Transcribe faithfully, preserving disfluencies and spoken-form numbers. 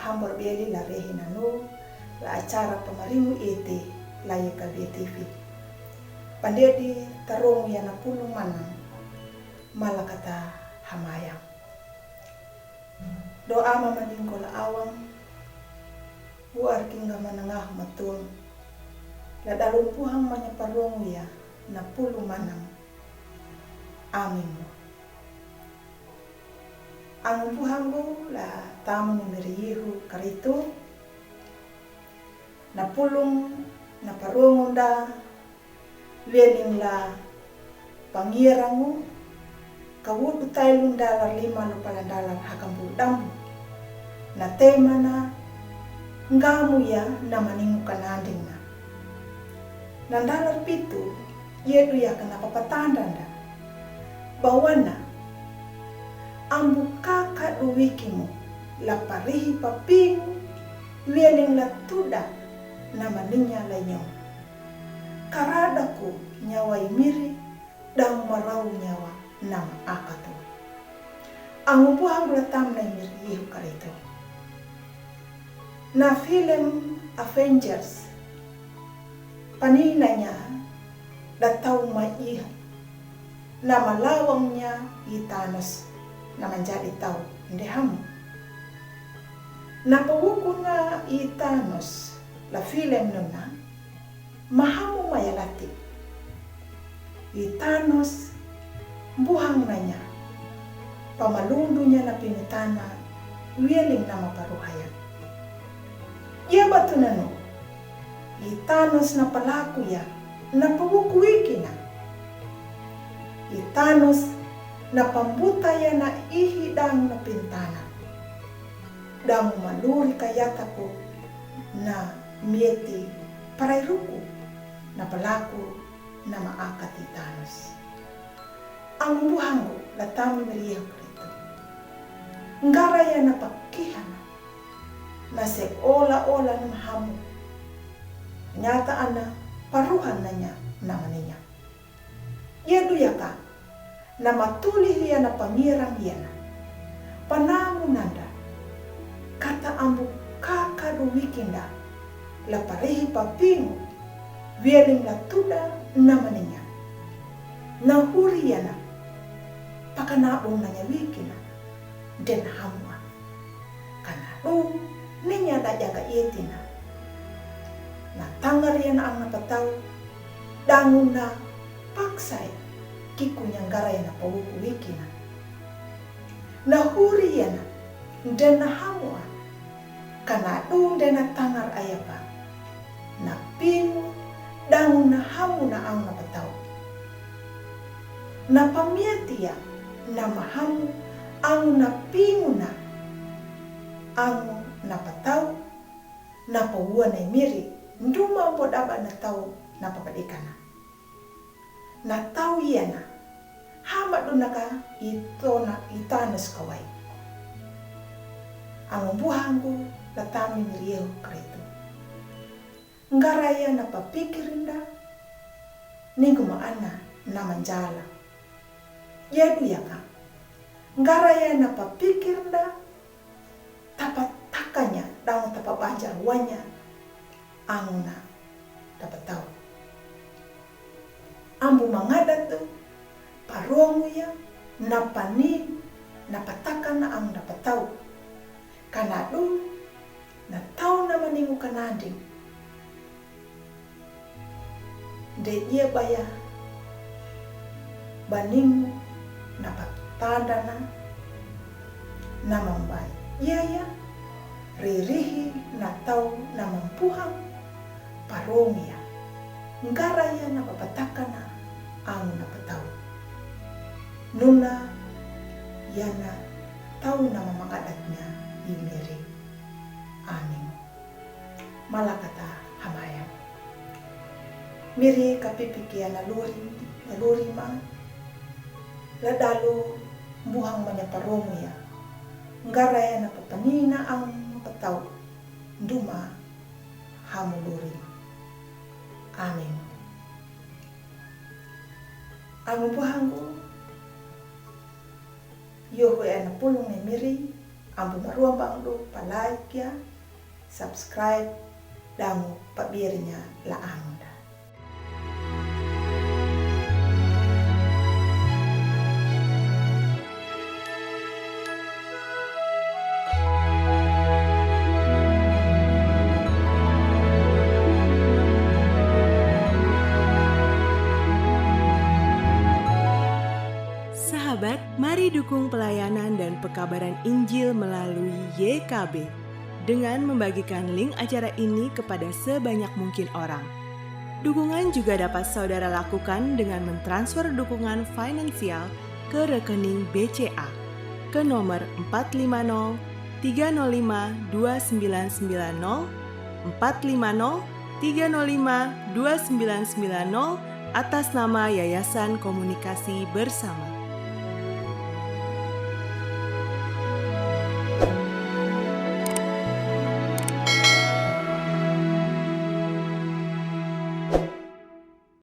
Ambor beli la rehi nanu la acara pamaringu iti la yeka betifi. Pandedi tarong ya na pulu manang malakata hamaya. Doa mamaningko la awang, uar kingga manangah matung, la dalumpuhang manya parong ya na pulu manang. Amin. Angumpuhanggu la tamu ni miri Yihu Karitu, na pulung na parongunda, weling la pangirangu, kawudu tailun dalar lima lupalan dalar hakambu damu. Na temana ngamu ya na maningu kananding na. Na dalar pitu, yedu ya kana papatandanda. Bawana, ambu kaka duwikimu, la parihi papingu, weling la tuda, na maninya la nyong. Karadaku nyawa imiri, dang marau nyawa nama akatu. Angumpuhanggu la tamna imiri Yihu Karitu. Na film Avengers, paninanya da tau ma iha, na malawangnya i Thanos, na manjadi tau ndehamu. Na pawukuna i Thanos la film nuna, mahamu mayalati. I Thanos buhang nanya, pamalundunya na pinutana, weling nama paruhaya. Ia batu nanu, i Thanos na palaku ya, na pawuku ikina. I Thanos na pambuta ya na ihi dang na pintana. Dang maluri kayataku na mieti parairuku na palaku nama akati Thanos. Angumbuhanggu la tami miriyehu Karitu. Ngaraya na pakihana na se ola-ola na mahamu. Nyata ana paruhan nanya na maninya. Ia duyaka na matuli hiya na pangirang hiya na. Panamu nanda kata ambu kaka du wikinda la parihi papingu wieling la tuda na maninya. Na huri hiya na pakanabung nanya wikina den hamua. Kana du ninya da jaga itina. Na tangar hiya na ang na patau dangu na paksai kiku nyangara hiya na pawuku wikina. Na huri hiya na den na hamua. Kana du den na tangar ayapa. Na pingu dangu na hamu na ang na patau. Na pamiatia na mahamu ang na pingu na ang na patau. Na pawua na imiri nduma bodaba na tau na papadikana. Na tau hiya na hama dunaka itona itana sukawai. Angumbuhanggu la tami miriyehu Karitu. Ngaraya na papikirinda ningu maana na manjala. Ia duyaka ngaraya na papikirinda tapa takanya dang tapa banjar wanya ang na tapa tau. Ambu mangadat tu parongu ya na pani na pataka na ang na patau. Kana du na tau na maningu kanandi. De ia baya baningu na patandana na mambai ia ia ririhi na tau na mampuhang paromia ngaraya na papatakana ang na patau. Nuna ia na tau na mamangadatnya i Miri. Amin. Malakata hamaya. Miri kapipiki ana luri, na luri ma. La dalu buhang manya paromu ya. Ngaraya na papanina ang patau. Duma hamu luri. Amin. Angumbuhanggu. Yohu ena pulung ne Miri. Ambu maruambang do pa like ya, subscribe, dangu pa birnya la amunda. Sahabat, mari dukung pelayanan dan pekabaran Injil melalui Y K B dengan membagikan link acara ini kepada sebanyak mungkin orang. Dukungan juga dapat saudara lakukan dengan mentransfer dukungan finansial ke rekening B C A ke nomor empat lima nol tiga nol lima dua sembilan sembilan nol, empat lima nol tiga nol lima dua sembilan sembilan nol, atas nama Yayasan Komunikasi Bersama.